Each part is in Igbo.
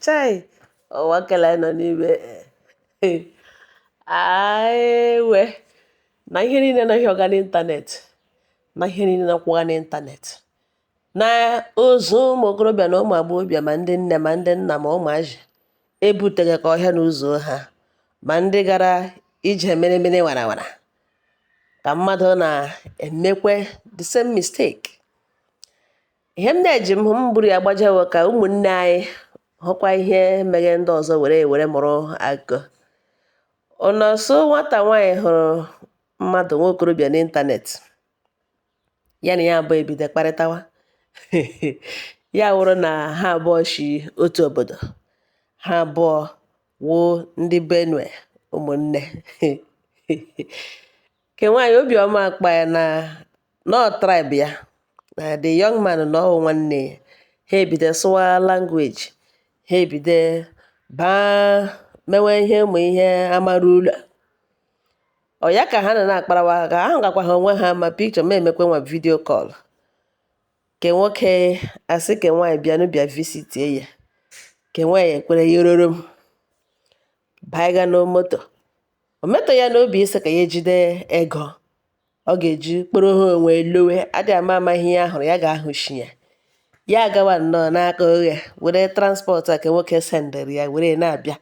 Chai, ụwa kele anyị nọ n'ime. Ewe na ihe niile na ihe ọga n'ịntanetị, na ihe niile na-akwụgha n'ịntanetị, na ozu ụmụ okorobịa na ụmụ agbọghọbịa, ma ndị nne, ma ndị nna, ma ụmụazị ebuteghị ka ọhịa na ụzọ ha, ma ndị gara ije mere mere warawara ka mmadụ na-emekwe the same mistake. Ihe m na-eji m hụ m buru ya gbajewo ka ụmụnne anyị hụkwa ihe meghe ndị ọzọ were were mụrụ akụkọ. Ụnọsụ nwata nwaanyị hụrụ mmadụ nwa okorobịa n'ịntanetị, ya na ya abụọ ebido kparịtawa. Ya wụrụ na ha abụọ shi otu obodo, ha abụọ wụ ndị Benue, ụmụnne. Ke nwaanyị obiọma akpa ya na nọ tribe ya, na the young man na ọwụ nwanne ya. Ha ebido sụwa language, ha ebido baa mewe ihe ụmụ ihe amara ụlọ. Ọ ya ka ha nọ na-akparawa, ka ahụ gakwa ha onwe ha ma picture, ma emekwe nwa video call. Ke nwoke asị ke nwaanyị bịanụ bịa visitie ya. Ke nwaanyị ekwere yororo m baiga na moto. O metụ ya n'obi isi ka ya ejide ego ọ ga-eji kpọrọ ha onwe lowe adị ama ama. Ihe ya hụrụ ya ga-ahụshi ya, ya agawa nnọọ n'aka oghe were transport a ke nwoke sendịrị ya were na-abịa,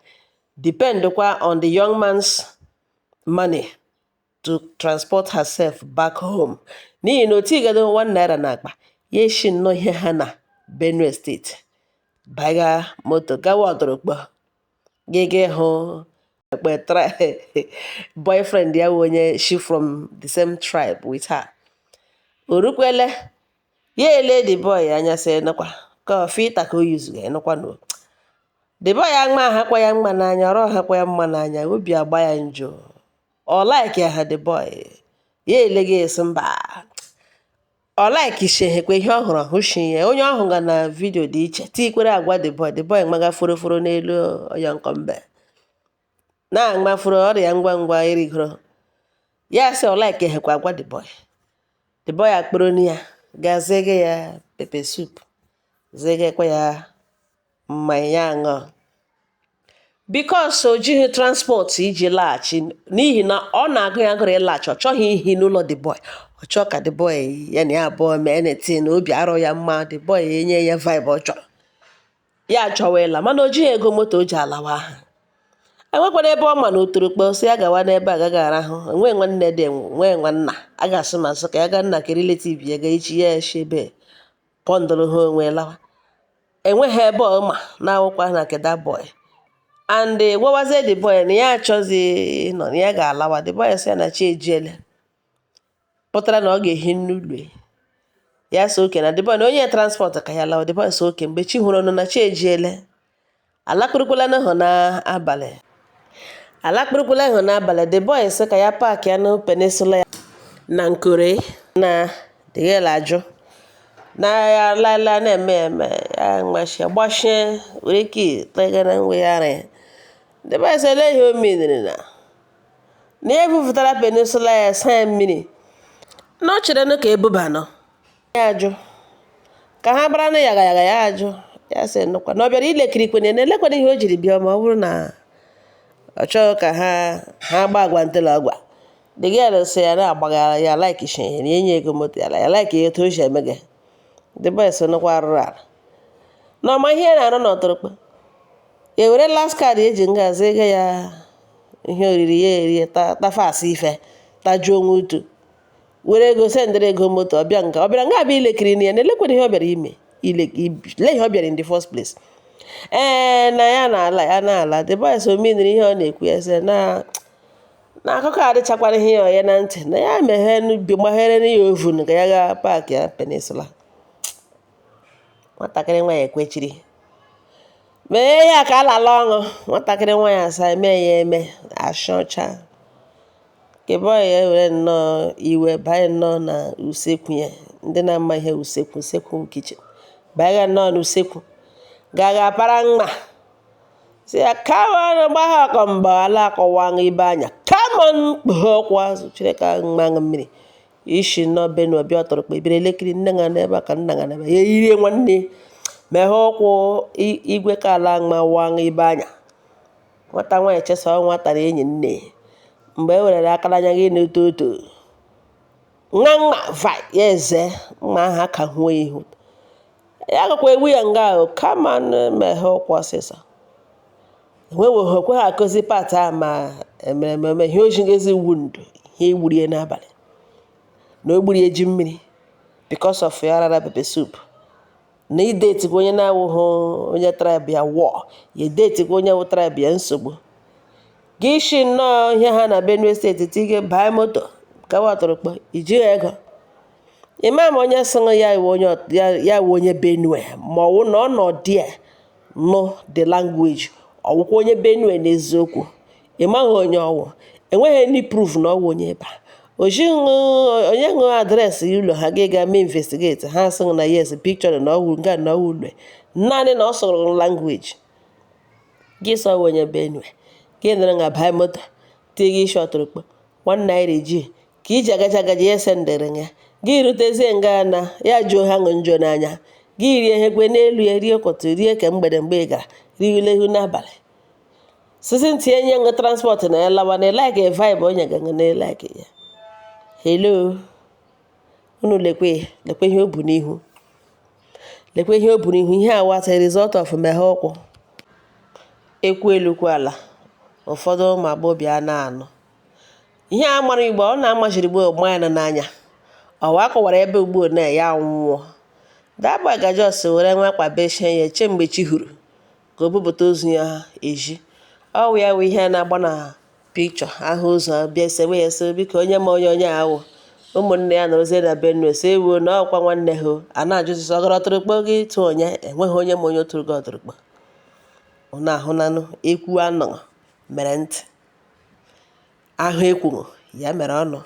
depend kwa on the young man's money to transport herself back home, n'ihi na otigado ₦1 n'akpa ya. Eshi nnọọ ihe ha na Benue Steeti baiga moto gawa Ọdụrụkpọ gịga hụ ekpe boyfriend ya wụ onye she from the same tribe with her. O rukwele, ya ele the boy anya, sị nụkwa ka filter ka o yuzuga nụkwa no. The boy agma ahakwa ya mma n'anya, ọrụ ọhakwa ya mma n'anya, obi agba ya njọ, ọ like ha. The boy ya ele gị esi mba, ọ like shehekwa ihe ọ hụrụ hụshi ya. Onye ọ hụga na video dị iche tikwere agwa the boy. The boy maga foroforo n'elu ọya nkọmbe na-agbafuru ọrịa ngwa ngwa erigoro. Ya sị ọ like hekwa agwa the boy. The boy akpọrọ ya gaa zege ya pepper soup, zegekwa ya mmanya, ya aṅụọ, because o jighị transport iji laghachi, n'ihi na ọ na-agụ ya agụrụ ịlaghachi. Ọ chọghị ihi n'ụlọ the boy, ọ chọọ ka the boy ya na ya abụọ mee anything na obi arọ ya mma. The boy enye ya vibe ọ chọrọ, ya achọwa ịla, mana o jighị ego moto o ji alawa. Ha enwekwana ebe ọ ma na otorokpo sị ya gawa n'ebe a agaghị arahụ. Enwe nwanne dị, nwee nwanna a ga-asị ma sị ka ya gaa nna ka relative ya ga echi ya eshi ebe pọndụrụ ha onwe lawa. Enweghị ebe ọ ma na-awụkwa na nke that boy, and gwawazie the boy na ya achọzi ịnọ, na ya ga-alawa. The boy sị ya na chi ejiele, pụtara na ọ ga-ehi n'ụlọ ya. So oke na the boy na onye transport ka ya lawa. The boy so oke mgbe chi hụrụ ọnụ na chi ejiele, alakpụrụkwala n'ahụ n'abalị, alakpụrụkwala ahụ n'abalị. The boy sị ka ya park ya na peninsula ya na Nkore, na the girl ajụ na ya lala na-eme eme ya mgbachie gbachie were key tega na ngwegharị ya. The boy sị ele ihe o meniri na na ya ebupụtara peninsula ya saa mmiri, na ọ chere nụ ka ebubanụ ya. Ajụ ka ha gbara na yaga yaga. Ya ajụ, ya sị nụkwa na ọ bịara ilekirikwana na elekwana ihe o jiri bịa, ma ọ bụrụ na ọ chọghị ka ha gbaa agwa ntela ọgwa. The girl sị ya na-agbagara ya, like shi na enye ego moto ya, ya like ya etu o si eme gị. The boy sị nụkwa arụrụ ala na ọma ihe ya na-arụ n'ọtụrụkpọ. Ya were last card eji nga ego ya ihe oriri ya erie, tafasị ife tajuo onwe utu, were ego sendịrị ego moto. Ọbịa nga ọ bịara nga abịa ilekiri na ya na elekwana ihe ọ bịara ime ile ihe ọ bịara in the first place. Ee, na ya na-ala, ya na-ala. The boy so meniri ihe ọ na-ekwu. Ya sị na akụkọ adịchakwara ihe ya na ntị, na ya meghee n'ubi gbaghere ya oven ka ya gaa park ya peninsula. Nwatakịrị nwaanyị ekwechiri mee ya ka alala ọṅụ. Nwatakịrị nwaanyị asa eme ya eme ashọcha. Nke boy ya were nnọọ iwe banye nnọọ na usekwu ya. Ndị na-ama ihe usekwu, usekwu kitchen, banye nnọọ n'usekwu gaga para mma, si ya kama gbagha ọkọmbọ ala akọwa ibe anya kama mkpughe ọkwa azụ. Chineke mmanụ mmiri. Ishi nọ Benue bịa Ọtụrụkpọ ebiri elekiri nne nga n'ebe a ka nna nga n'ebe ya eyirie nwanne meghee ụkwụ igwe ka ala mawa ibe anya. Nwata nwaanyị chesa ọnwa tara enyi nne mgbe e werere akara anya gị na-eto oto nwa mma vai ya eze mma ahụ aka hụo ihu ya gakwa egbu ya nga ahụ kama meghee ụkwụ ọsịsọ. Enweghị okwe ha akụzi part a ma emere ememe ihe ojigezi wound ihe egburie n'abalị na o gburie ji mmiri because of ya rara pepper soup na idetikwa onye na-awụghị onye tribe ya wụọ ya edetikwa onye wụ tribe ya nsogbu. Gị shi nnọọ ihe ha na Benue State tige baa moto gawa Ọtụrụkpọ ijighị ego. Ịma ma onye sịṅụ ya ya wụ onye Benue ma ọ wụ na ọ nọ there nụ the language ọ wụkwa onye Benue n'eziokwu. Ị maghị onye ọwụ, enweghị any proof na ọ wụ onye ebe a. Ojighị onye ṅụ address ụlọ ha gị ga mee investigate ha sịghị na yes picture na ọwụ nga na ọwụ ụlọ naanị na ọ sụrụ language gị sọ wụ onye Benue gị nọrọ nga baa moto tige isi Ọtụrụkpọ ₦1 ji ka iji agaji agaji ya sendịrị ya gị rutezie nga na ya jụọ ha ṅụ njọ n'anya gị rie ihe kwe n'elu ya rie ụtụtụ rie ka mgbede mgbe ị gara riulehu n'abalị sisi ntị enye ṅụ transport na ya lawa na like vibe onye ga na like ya. Hello, unu lekwe lekwe ihe o bu n'ihu, lekwe ihe o bu n'ihu. Ihe a wata result of meghe ụkwụ ekwu elu kwu ala. Ụfọdụ ụmụ agbọghọbịa na-anụ ihe a mara igbo ọ na-amachiri igbo gba ya n'anya ọwa akọwara ebe ugbo na ya nwụọ that boy ga just were nwa akpa bechie ya che mgbe chi huru ka o bupụta ozu ya eji. Ọ wụ ya wụ ihe na-agba na picture ahụ ozu bịa sewe ya sị biko onye ma onye onye awụ ụmụnne ya nọrọzie na Benue sị ewuo na ọkwa nwanne ha a na-ajụzi ọ gara Ọtụrụkpọ gị tụ onye enweghị onye ma onye tụrụ gị Ọtụrụkpọ. Unu ahụnanụ ekwu anọ mere ntị ahụ ekwughị ya mere ọnụ.